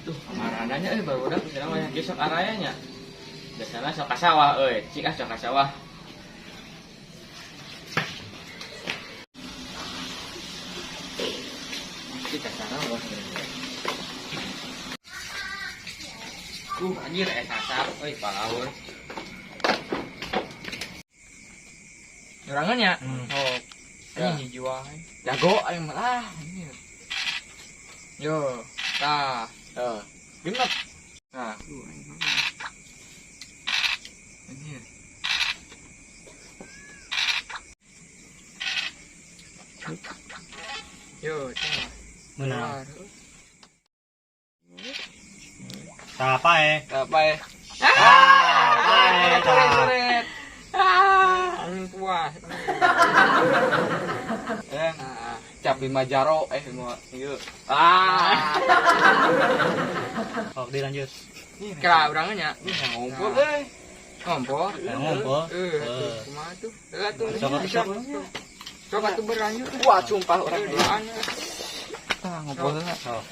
Duh, kamarananya euy barudak cenah mah ge sok araya nya. Biasana sok ka sawah euy, cik ah sok ka sawah. Pasti ka sawah. Anjir sasar euy palaur. Nyorangan ya? Oh. Anjing hiji wae. Jago aing mah ah anjir. Yo, tah. Genep. Nah, Anjir. Yo, tah. Menang. Tah pae. Apa ya? Ah, pae. Coret, coret. Ah, anjing puas. Cap 5 jaro lima ieu. Ah. Sok dilanjut. Kira urangnya. Ngumpul euy. Ngompol. Ngumpul. Kumaha tuh? Heeh tuh. Sok atuh, sok. Sok atuh berlanjut. Wah, sumpah urang duaan. Tah ngobrol heula. Sok.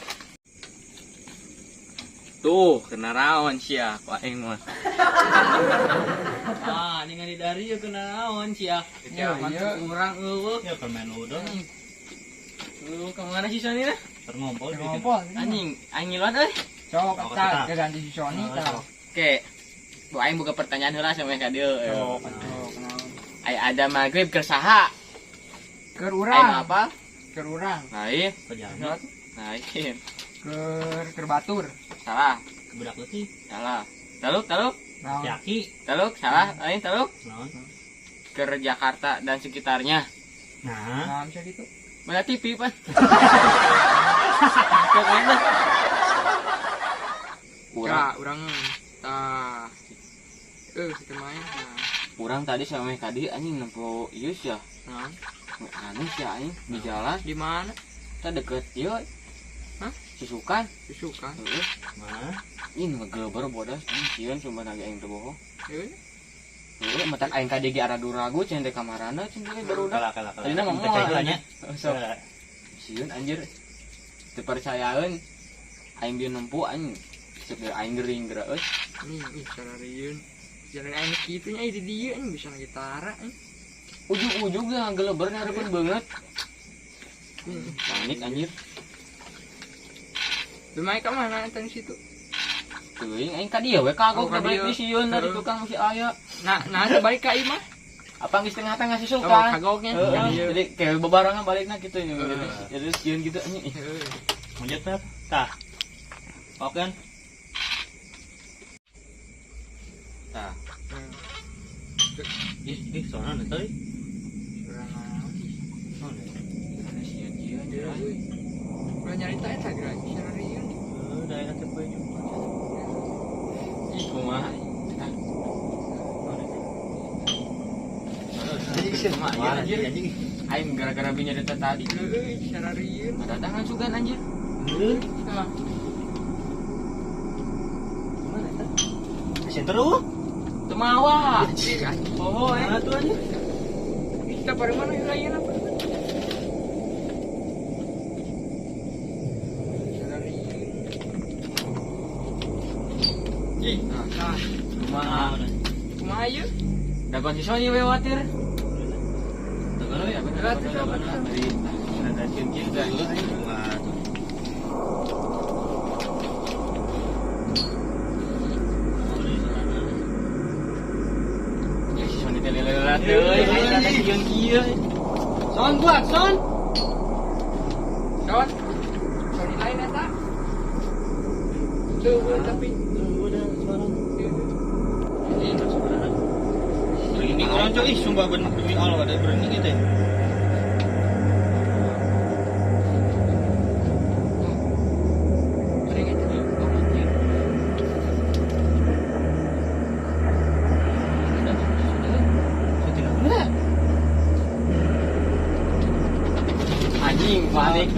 Tuh, kena raon sia ku aing mah. Ah, ningali dari ieu kena naon sia. Ya, Masuk urang eueuh. Ya permain udon. Eueuh, ka mana si Sony nah? Ngompol. Ngompol. Anjing, aing ngiluan euy. Sok Sok, tah tah. ganti si Sony tah. Oke. Bu aing buka pertanyaan heula sama ka dieu. Sok atuh kunaon. Ai ada maghrib keur saha? Keur Aing urang. apa? Keur urang. Lain. Pejana. Lain. Keur batur. Salah. Kebudak leutik. Salah. Taluk, taluk, Naon? Yaki. taluk, salah. Lain taluk. Naon? Ke Jakarta dan sekitarnya. Nah, Naon sia kitu? Mana TV, Pan? Pokoknya Urang, Kira urang tah. Kitu main. Nah. urang tadi sama kadi anjing nempo ieu sia. Naon? Aneh sia aing di jalan. Di mana? Kita deket ieu. Hah? Susukan. Susukan. Heeh. mana? Ih, ngegeleber bodas. Anjing sieun sumpah naga aing teu bohong. Heeh. Heeh, matan aing ka dieu ge ragu-ragu cenah teh kamarana cenah teh barudak. Kalah kalah kalah. Tadina mah Percaya moal. heula nya. Sok sieun anjir. Teu percayaeun. Aing bieu nempo anjing. Cek aing gering geura euy. Nih, ih sararieun. Jalan aing kitu nya di dieu anjing bisa gitara anjing. Ujug-ujug ge ngageleber hareupeun beungeut. Panik anjir. Lumayan ka mana eta di situ? Teuing aing ka dieu we kagok Oh, ka teh balik dieu. di sieun dari Heeh. tukang masih aya. Nah, nah teh balik ka imah. Apa geus tengah-tengah Oh, susukan? kagoknya. Heeh, Ka dieu. jadi kayak bebarengan balikna gitu Heeh. Jadi sieun gitu anjing. Heeh. Lanjut Pep. Tah. Oke kan? Tah. Ih, ih, soalnya teh. Suara naon? Naon ya? Sieun kieu anjir. Ulah nyarita eta geura sararieun. Heuh, daerah teh poe Jumat. Ih, kumaha? Naon eta? Kumaha Wah, anjir? anjing. Aing gara-gara binya data tadi. Heueuh, sararieun. Datangan sugan anjir. Heuh, Tah. mana eta? Asin terus. Teu mawa. Ih, anjing. Oh, eh. Mana tuh anjing? Kita pada mana lain apa? Sararieun. Ih, nah, Kumaha? kumaha ieu? Dagon si Sony we watir. Dagon we. Ya bener. Lah, tuh, dagon. dagon. Ada sieun kieu teh. Wah, tuh. Oh, di sana. Ya si Sony teh leuleut deui. Aing rada sieun kieu. Son buat, son. Son. Sony lain eta. Tuh, tapi Udah suara. Ih, Suara. Merinding orang coy, ih sumpah bener demi Allah ada berani gitu ya. sering eta. Anjing panik.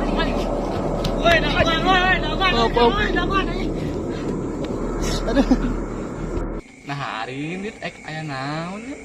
Woi, dagoan, woi, dagoan. Apa? Dagoan, anjing. Nah, hari ini ek aya naon ya?